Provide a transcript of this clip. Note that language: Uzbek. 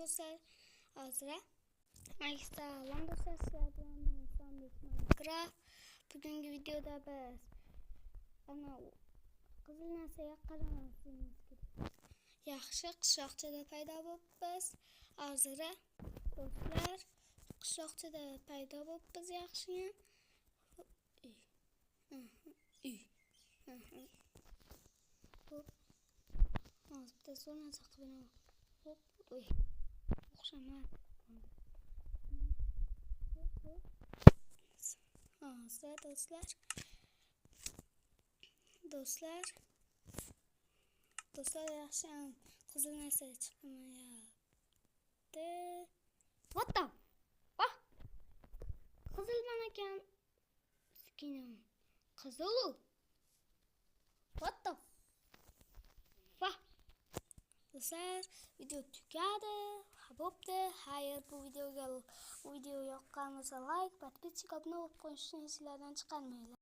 Do'stlar. Hozir salom do'stlar, sizlar bilan men Islombek Minecraft. Bugungi videoda biz ana qizil narsaga qaramasligimiz kerak. Yaxshi, qishloqchada paydo bo'libmiz. Hozir do'stlar, qishloqchada paydo bo'libmiz yaxshiyam. Uy. Uy. Hop. Hozir bitta zo'r narsa qilib beraman. Hop, uy. O'xshamadi. Hop, hop. Hozir do'stlar. Do'stlar. Do'stlar, yaxshiyam qizil narsa chiqmayapti. What the? Ah! Qizil ekan. Skinim. Qizil u. What the? Fuck? Do'stlar, video tugadi. Ha, bo'pti. Xayr, bu video yoqqan bo'lsa, like, подписчик, obuna bo'lib qo'yishni esinglardan chiqarmanglar.